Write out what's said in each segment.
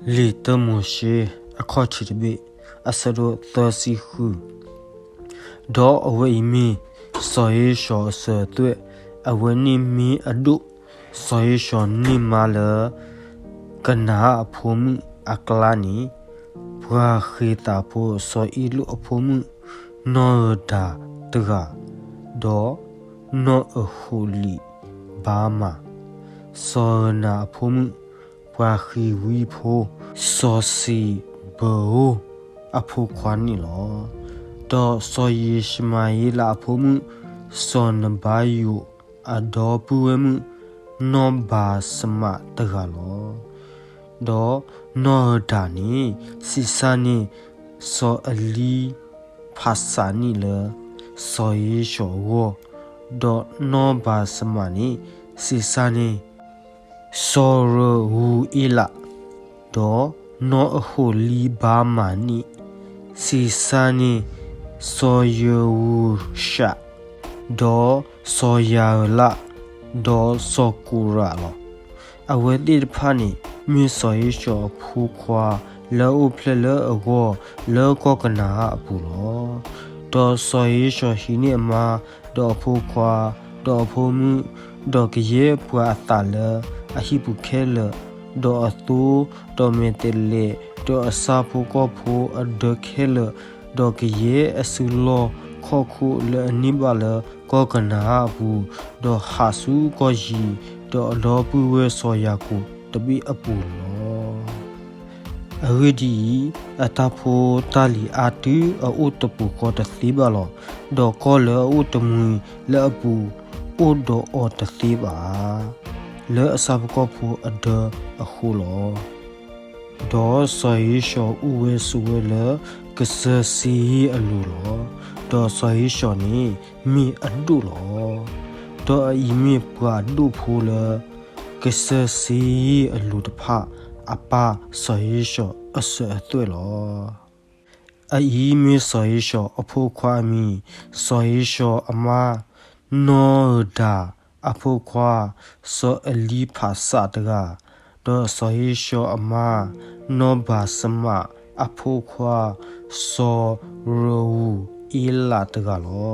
လံာ်တၢမိၤၡ့ အခီၣ်ထံးတဘ့ၣ် အဆၢဒိၣ်သၢဆံဃု. ဒီးအဝဲအံၤမ့ၢ်စီၤဧ့ၡီၤအစၢၤအသွဲၣ်, အဝဲန့ၣ်မ့ၢ်အဒိၣ်. စီၤဧ့ၡီၤန့ၢ်မါလၢ ကနၤအၣ်အဖိမုၣ်အကျါန့ၣ်, ပှၤဃ့ၤသးဖိစီၤအ့လိၣ်အဖိမုၣ်, နီၢ်ဧၢၤဒၣ်တဂၤ, ဒီးနီၢ်အဟိးလံးဘါမး, စီၤဧၢၤနၤအဖိမုၣ်, ပှၤဃ့ၤဝံဖိ စီၤစံးဘၢဧိၤအဖိခွါန့ၣ်လီၤ. ဒီးစီၤယံးၡမၤဧ့လးအဖိမုၣ် စီၤနဘၤယိာ်, အဒီပုၢ်ဝဲၢ်မုၣ် နီၢ်ဘၤၡမးတဂၤလီၤ. ဒီးနီၢ်ဧၢၤဒၣ်န့ၣ် စံးစၢ်န့ၢ်စီၤအလံဖးစးန့ၣ်လၢ စီၤဧ့ၡီၤအဂီၢ်, ဒီးနီၢ်ဘၤၡမးန့ၣ် စံးစၢ်န့ၢ် စီၤရဝူၤအ့လး, ဒီးနီၢ်အဟိးလံးဘါမးန့ၣ် စံးစၢ်န့ၢ် စီၤယဝူၤၡး, ဒီးစီၤယၤဧၢၤလး, ဒီးစီၤကိၤရးလီၤ. အဝဲသ့ၣ်တဖၣ်န့ၣ် မ့ၢ်စီၤဧ့ၡီၤအဖိခွါ လၢအအိၣ်ဖျဲၣ်လၢအဂီၢ် လၢကီၢ်ကနၤအၣ်အပူၤလီၤ. ဒီးစီၤဧ့ၡီၤဟံးန့ၢ်အမါ, ဒီးအဖိခွါ, ဒီးအဖိမုၣ်, ဒီးကယဲၢ်ပှၤအသးလၢအဟံၣ်ပူၤခဲလၢာ်, ဒီးအသိ, ဒီးမဲာ်တဲးလဲး, ဒီးအဆၣ်ဖိကီၢ်ဖိအဒၢခဲလၢာ်, ဒီးကယဲၢ်အစုလီၢ်ခီၣ်ခိၣ်လၢအန့ၢ်ဘၣ်လၢကီၢ်ကနၤအၣ်အပူၤ, ဒီးဟးဆူကီၢ်ယံၤ, ဒီးအဒီပုၢ်ဝဲၢ်စီၤယၤကိာ်တဘ့ၣ်အပူၤလီၤ. အဂ့ၢ်ဒ်အံၤ, အတၢ်ဖိတၢ်လံၤအါတုၤအအိၣ်တပူၤဃီတသ့ဘၣ်လီၤ. ဒီးကီၢ်လၢအအိၣ်တမှံၤလၢအပူၤ အိၣ်ဒီးအီၤတသ့ဘၣ်, လၢအဆၣ်ဖိကီၢ်ဖိအဒၢအဃိလီၤ. ဒီးစီၤဧ့ၡီၤအိၣ်ဝဲဆိးဝဲလၢကစၢၢ်စ့အလိၤလီၤ. ဒီးစီၤဧ့ၡီၤန့ၣ်မ့ၢ်အဒိၣ်လီၤ. ဒီးအအံၤမ့ၢ်ပှၤအဒိၣ်ဖိလၢ ကစၢၢ်စ့အလိၤတဖၣ် အပၢ်စီၤဧ့ၡီၤအစၢၤအသွဲၣ်လီၤ. အအံၤမ့ၢ်စီၤဧ့ၡီၤအဖိခွါအမံၤ, စီၤဧ့ၡီၤအမါ, နီၢ်ဧၢၤဒၣ်အဖိခွါ, စီၤအလံဖးစးတဂၤ, ဒီးစီၤဧ့ၡီၤအမါ, နီၢ်ဘၤၡမးအဖိခွါ, စီၤရဝူၤအ့လးတဂၤလီ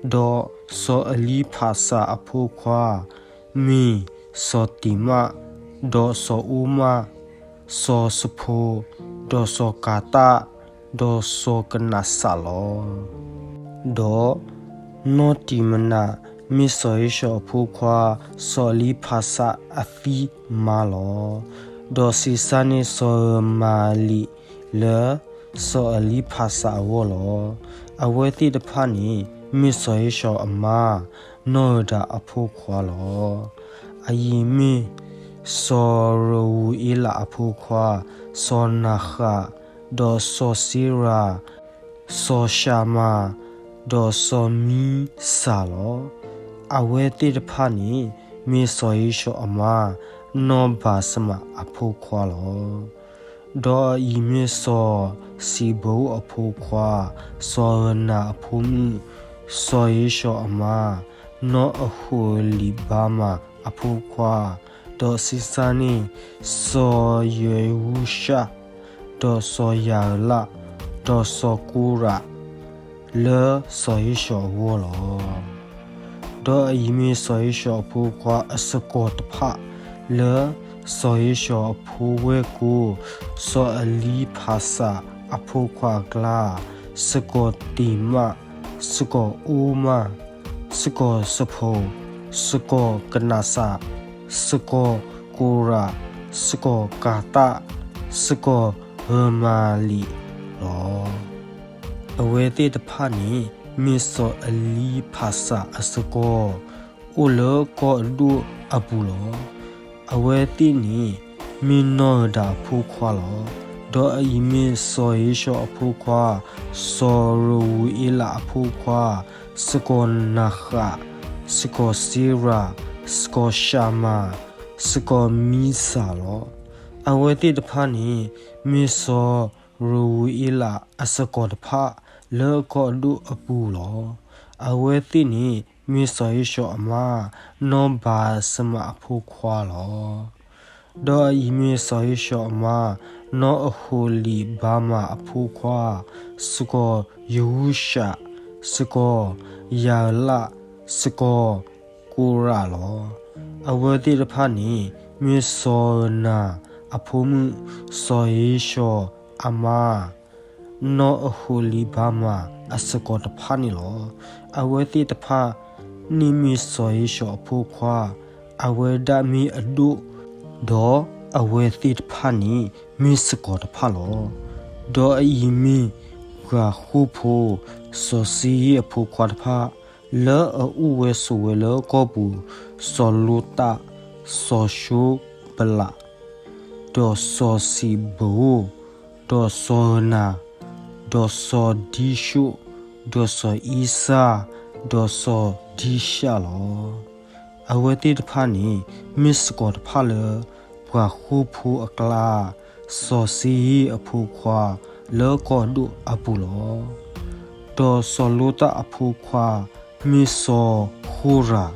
ၤ. ဒီးစီၤအလံဖးစးအဖိခွါ မ့ၢ်စီၤတံၤမး, ဒီးစီၤအိမး, စီၤစဖိ, ဒီးစီၤကၤတၣ်, ဒီးစီၤကနးစးလီၤ. ဒီးနီၢ်တံၤမနၤ မ့ၢ်စီၤဧ့ၡီၤအဖိခွါ စီၤအလံဖးစးအသံၣ်မါလီၤ. ဒီးစံးစၢ်န့ၢ်စီၤဧၢၤမၤလံးလၢ စီၤအလံဖးစးအဂီၢ်လီၤ. အဝဲသ့ၣ်တဖၣ်န့ၣ် မ့ၢ်စီၤဧ့ၡီၤအမါ နီၢ်ဧၢၤဒၣ်အဖိခွါလီၤ. အအံၤမ့ၢ်စီၤရဝူၤအ့လးအဖိခွါ စီၤနၤဃး, ဒီးစီၤစ့ရၤ, စီၤၡၤမၤ, ဒီးစီၤမံစၤလီၤ. အဝဲသ့ၣ်တဖၣ်န့ၣ် မ့ၢ်စီၤဧ့ၡီၤအမါ နီၢ်ဘၤၡမးအဖိခွါလီၤ. ဒီးအအံၤမ့ၢ်စီၤစံးဘၢဧိၤအဖိခွါ စီၤဧၢၤနၤအဖိမုၣ်, စီၤဧ့ၡီၤအမါ နီၢ်အဟိးလံးဘါမးအဖိခွါ, ဒီးစံးစၢ်န့ၢ် စီၤယဝူၤၡး, ဒီးစီၤယၤဧၢၤလး, ဒီးစီၤကိၤရး လၢစီၤဧ့ၡီၤအဂီၢ်လီၤ. ဒီးအအံၤမ့ၢ်စီၤဧ့ၡီၤအဖိခွါအစကီၤတဖၣ် လၢစီၤဧ့ၡီၤအဖိဝဲၢ်ကိ, စီၤအလံဖးစးအဖိခွါအကျါ, စကီၤတံၤမး, စကီၤအိမး, စကီၤစဖိ, စကီၤကနးစး, စကီၤကိၤရး, စကီၤကၤတၣ်, စကီၤဧၢၤမၤလံးလီၤ. အဝဲသ့ၣ်တဖၣ်န့ၣ် မ့ၢ်စီၤအလံဖးစးအစကီၤ, အိၣ်လၢကီၢ်အဒိၣ်အပူၤလီၤ. အဝဲသ့ၣ်န့ၣ် မ့ၢ်နီၢ်ဧၢၤဒၣ်အဖိခွါလီၤ. ဒီးအအံၤမ့ၢ်စီၤဧ့ၡီၤအဖိခွါ, စီၤရဝူၤအ့လးအဖိခွါ, စကီၤနၤဃး, စကီၤစ့ရၤ, စကီၤၡၤမၤ, စကီၤမံစၤလီၤ. အဝဲသ့ၣ်တဖၣ်န့ၣ် မ့ၢ်စီၤရဝူၤအ့လးအစကီၤတဖၣ် လၢကီၢ်အဒိၣ်အပူၤလီၤ. အဝဲသ့ၣ်န့ၣ် မ့ၢ်စီၤဧ့ၡီၤအမါ နီၢ်ဘၤၡမးအဖိခွါလီၤ. ဒီးအအံၤမ့ၢ်စီၤဧ့ၡီၤအမါ, နီၢ်အဟိၤလံးဘါမၤအဖိခွါ, စ့ၢ်ကီးယဟူၡး, စ့ၢ်ကီး ယၤလး, စ့ၢ်ကီး ကိရးလီၤ. အဝဲသ့ၣ်တဖၣ်န့ၣ် မ့ၢ်စီၤဧၢနၤအဖိမုၣ်, စီၤဧ့ၡီၤအမါ နီၢ်အဟိၤလံးဘါမၤအစ့ၢ်ကီးတဖၣ်န့ၣ်လီၤ. အဝဲသ့ၣ်တဖၣ်န့ၣ်မ့ၢ်စီၤဧ့ၡီၤအဖိခွါ, အဝဲဒၣ်မ့ၢ်အဒိၣ်, ဒီးအဝဲသ့ၣ်တဖၣ်န့ၣ်မ့ၢ်စ့ၢ်ကီးတဖၣ်လီၤ. ဒီးအအံၤမ့ၢ်ပှၤဃိၣ်ဖိ, စီၤစ့ယ့ၣ်အဖိခွါတဖၣ်, လၢအအိၣ်ဝဲဆိးဝဲလၢကီၢ်ပူၤ, စီၤလိတၢ်, စီၤၡိဘလး, ဒီးစီၤစံးဘအိၣ်, ဒီးစီၤဧၢနၤ, ဒီးစီၤဒံၡိၣ်, ဒီးစီၤအံစၢ်, ဒီးစီၤဒံၡၢ်လီၤ. အဝဲသ့ၣ်တဖၣ်န့ၣ် မ့ၢ်စ့ၢ်ကီးတဖၣ်လၢ ပှၤဃိၣ်ဖိအကျါ, စီၤစ့ယ့ၣ်အဖိခွါ လၢကီၢ်အဒိၣ်အပူၤလီၤ. ဒီးစီၤလိတၢ်အဖိခွါ မ့ၢ်စီၤဃိရး,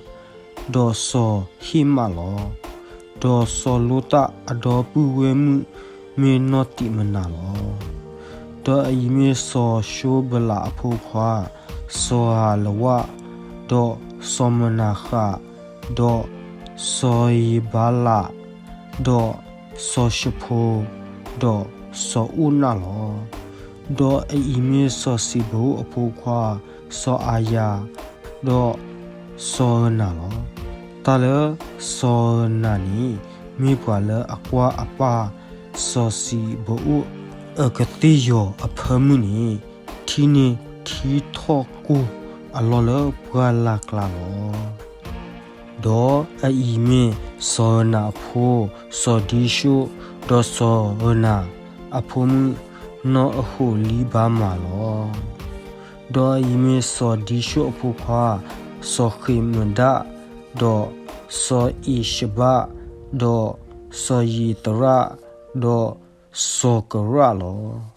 ဒီးစီၤဟ့ၣ်မးလီၤ. ဒီးစီၤလိတၢ်အဒီပုၢ်ဝဲၢ်မုၣ် မ့ၢ်နီၢ်တံးမနၤလီၤ. ဒီးအအံၤမ့ၢ်စီၤၡိဘလးအဖိခွါ, စီၤဧၤလဝၣ်, ဒီးစီၤမနၤဃး, ဒီးစီၤယဘၤလး, ဒီးစီၤၡဖိ, ဒီးစီၤအိၣ်နၢ်လီၤ. ဒီးအအံၤမ့ၢ်စီၤစံးဘအိၣ်အဖိခွါ, စီၤအၤယၤ, ဒီးစီၤဧၢနၤလီၤ. တၢ်လၢစီၤဧၢနၤန့ၣ် မ့ၢ်ပှၤလၢအကွၢ်အပၢ် စီၤစံးဘအိၣ်အကသ့ၣ်ယီၤအဖၢမုၢ်န့ၣ် ထံန့ၢ်ထံထီၣ်ကိၢ်အလီၢ်လၢပှၢ်လၢ်ကျါလီၤ. ဒီးအအံၤမ့ၢ်စီၤဧၢနၤအဖိ, စီၤဒံၡိၣ်, ဒီးစီၤဧၢနၤအဖိမုၣ်, နီၢ်အဟိၤလံဘါမၤလီၤ. ဒီးအအံၤမ့ၢ်စီၤဒံၡိၣ်အဖိခွါ, စီၤဃ့းမဒၣ်, ဒီးစီၤအ့ၡဘၣ်, ဒီးစီၤယံးသရၣ်, ဒီးစီၤကရၣ်လီၤ.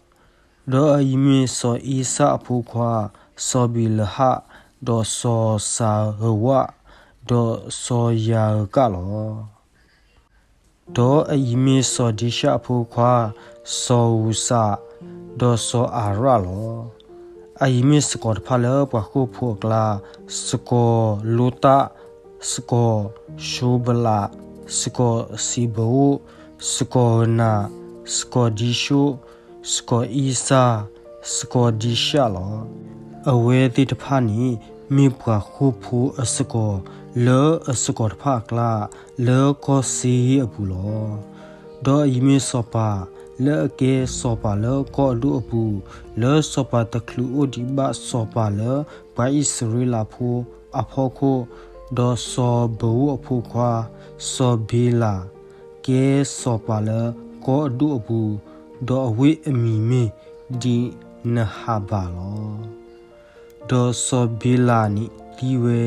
ဒီးအအံၤမ့ၢ်စီၤအံစၢ်အဖိခွါ, စီၤဘ့လဟၣ်, ဒီးစီၤစၤဧၢဝၣ်, ဒီးစီၤယၤဧၢကၣ်လီၤ. ဒီးအအံၤမ့ၢ်စီၤဒံၡၢ်အဖိခွါ, စီၤဧူးစး, ဒီးစီၤအၤရၣ်လီၤ. အအံၤမ့ၢ်စ့ၢ်ကီးတဖၣ်လၢပှၤဃိၣ်ဖိအကျါ, စ့ၢ်ကီးလိတၢ်, စ့ၢ်ကီးၡိဘလး, စ့ၢ်ကီးစံးဘအိၣ်, စ့ၢ်ကီးဧၢနၤ, စ့ၢ်ကီးဒံၡိၣ်, စ့ၢ်ကီးအံစၢ်, စ့ၢ်ကီးဒံၡၢ်လီၤ. အဝဲသ့ၣ်တဖၣ်န့ၣ် မ့ၢ်ပှၤဃိၣ်ဖိအစ့ၢ်ကီး လၢအစ့ၢ်ကီးတဖၣ်အကျါ, လၢကီၢ်စ့ယ့ၣ်အပူၤလီၤ. ဒီးအအံၤမ့ၢ်စီၤပၤ လၢအကဲစီၤပၤလၢကီၢ်အဒိၣ်အပူၤ, လၢစီၤပၤတချုးအိၣ်ဒံးဘၣ်စီၤပၤလၢပှၤအံၣ်စရ့လးဖိအဖီခိၣ်, ဒီးစီၤဘိဧိၣ်အဖိခွါ, စီၤဘ့လး, ကဲစီၤပၤလၢကီၢ်အဒိၣ်အပူၤ, ဒီးအဝ့ၢ်အမံၤမ့ၢ်ဒံးနဟးဘၤလီၤ. ဒီးစီၤဘ့လးန့ၣ်သံဝဲ,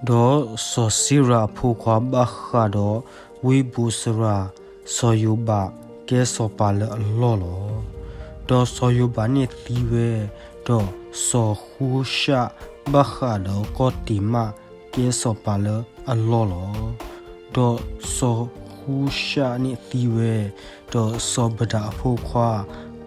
ဒီးစီၤစံရၤအဖိခွါဘၣ်ဃးဒီးဝ့ၢ်ဘိစရာ, စီၤယိၤဘးကဲစီၤပၤလၢအလီၢ်လီၤ. ဒီးစီၤယိၤဘးန့ၣ်သံဝဲ, ဒီးစီၤဃူၡၣ်ဘၣ်ဃးဒီးကီၢ်တ့ၤမၣ်ကဲစီၤပၤလၢအလီၢ်လီၤ. ဒီးစီၤဃူၡၣ်န့ၣ်သံဝဲ, ဒီးစီၤဘဒၤအဖိခွါ,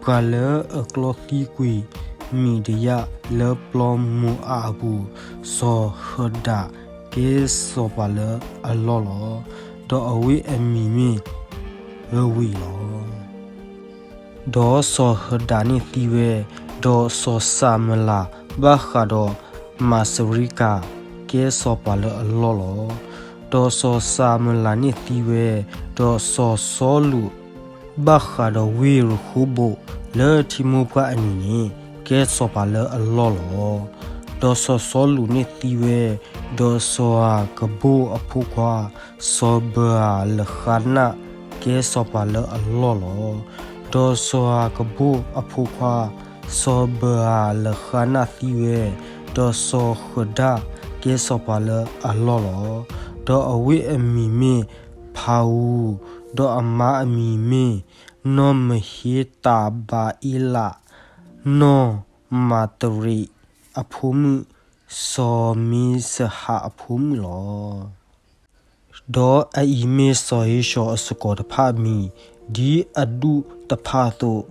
ပှၤလၢအကျီသံကွံာ်မံၤဒယၣ်လၢပျီမိၤအးအပူၤ, စီၤဟၢဒးကဲစီၤပၤလၢအလီၢ်လီၤ. ဒီးအဝ့ၢ်အမံၤမ့ၢ်ဧဝံးလီၤ. ဒီးစီၤဟၢဒးန့ၣ်သံဝဲ, ဒီးစီၤစၤမလးဘၣ်ဃးဒီးမၤစရံကၤကဲစီၤပၤလၢအလီၢ်လီၤ. ဒီးစီၤစၤမလးန့ၣ်သံဝဲ, ဒီးစီၤစီလူးဘၣ်ဃးဒီးဝ့ၢ်ရဃိဘိၣ် လၢထံမိၢ်ပှၢ်အနံၤန့ၣ် ကဲစီၤပၤလၢအလီၢ်လီၤ. ဒီးစီၤစီလူးန့ၣ်သံဝဲ, ဒီးစီၤဧၤကဘိၣ်အဖိခွါ စီၤဘၢဧၤလဃါနၣ်ကဲစီၤပၤလၢအလီၢ်လီၤ. ဒီးစီၤဧၤကဘိၣ်အဖိခွါ စီၤဘၢဧၤလဃါနၣ်သံဝဲ, ဒီးစီၤဃၢၤဒၣ်ကဲစီၤပၤလၢအလီၢ်လီၤ. ဒီးအဝ့ၢ်အမံၤမ့ၢ်ဖၤဧူ, ဒီးအမါအမံၤမ့ၢ်နီၢ်မဟ့ၤတၤဘၤအ့လး, နီၢ်မၤတရံးအဖိမုၣ်, စီၤမ့ၢ်စဟးအဖိမုၣ်လီၤ. ဒီးအအံၤမ့ၢ်စီၤဧ့ၡီၤအစ့ၢ်ကီးတဖၣ်အမံၤ, ဒ်အဒူၣ်တဖၣ်အသိး,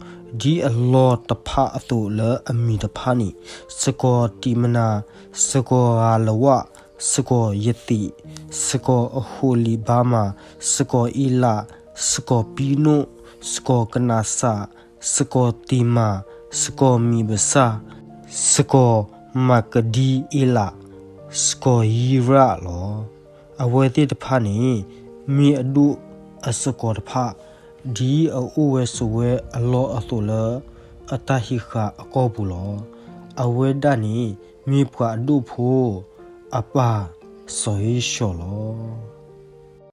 ဒ်အလီၢ်တဖၣ်အသိးလၢအမံၤတဖၣ်န့ၣ်, စ့ၢ်ကီးတံးမနၤ, စ့ၢ်ကီးဂၤလဝၣ်, စ့ၢ်ကီးယသံး, စ့ၢ်ကီးအဟိးလံာ်ဘါမၤ, စ့ၢ်ကီးအ့လး, စ့ၢ်ကီးပံနိၣ်, စ့ၢ်ကီးကနးစး, စ့ၢ်ကီးတံးမၤ, စ့ၢ်ကီးမံးဘစၢ်, စ့ၢ်ကီးမၤကဒံအ့လး, စ့ၢ်ကီးယံရၣ်လီၤ. အဝဲသ့ၣ်တဖၣ်န့ၣ် မ့ၢ်အဒိၣ်အစ့ၢ်ကီးတဖၣ်, ဒ်အအိၣ်ဝဲဆိးဝဲအလီၢ်အသိးလၢအတၢ်ဟံးဃာ်အကီၢ်ပူၤလီၤ. အဝဲဒၣ်န့ၣ်မ့ၢ်ပှၤအဒိၣ်ဖိအပၢ်စီၤဧ့ၡီၤလီၤ.